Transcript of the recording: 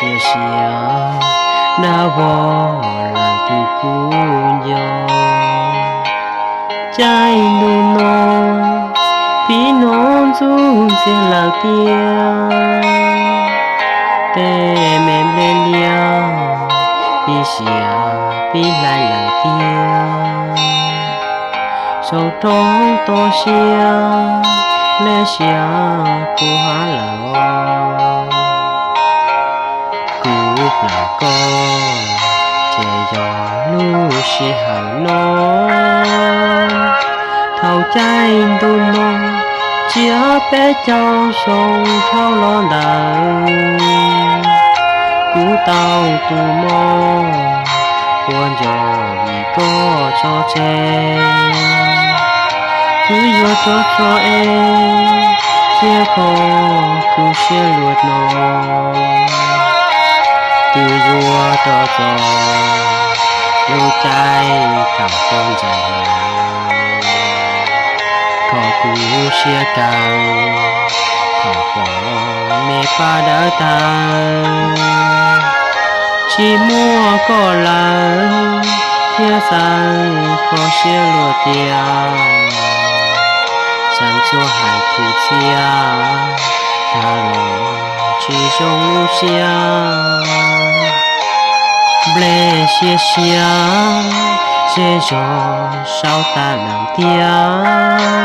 Tiam sis dab vog lawm tus kuj nco. Caij ntuj no pib hnov ntxuj ntxiag lawm tiag, tej me nplej liab pib siav pib hlais lawm tiag. Saum roob toj siab nplej siav puv hav lawm os. Kuv plam koj ces yog lub sij hawm no, thaum caij ntuj no tsiab peb caug xyoo dhau los ntawd, kuv tau tus mob quaj nco vim koj tso tseg. Kuv yuav rov txog es thiab kho kuv siab luag no, kuv yuav rov txog lub caij thaum koj ntsais, kho kuv siab kawg thaum pom me pab dawb tawg. Tsis muaj koj lawm thiab xav kho siab luag tiag, xav txhua hais khwv txhiaj tag los tsis zoo lub siab. Nplej siab siab zej zog saub tas lawm tiag.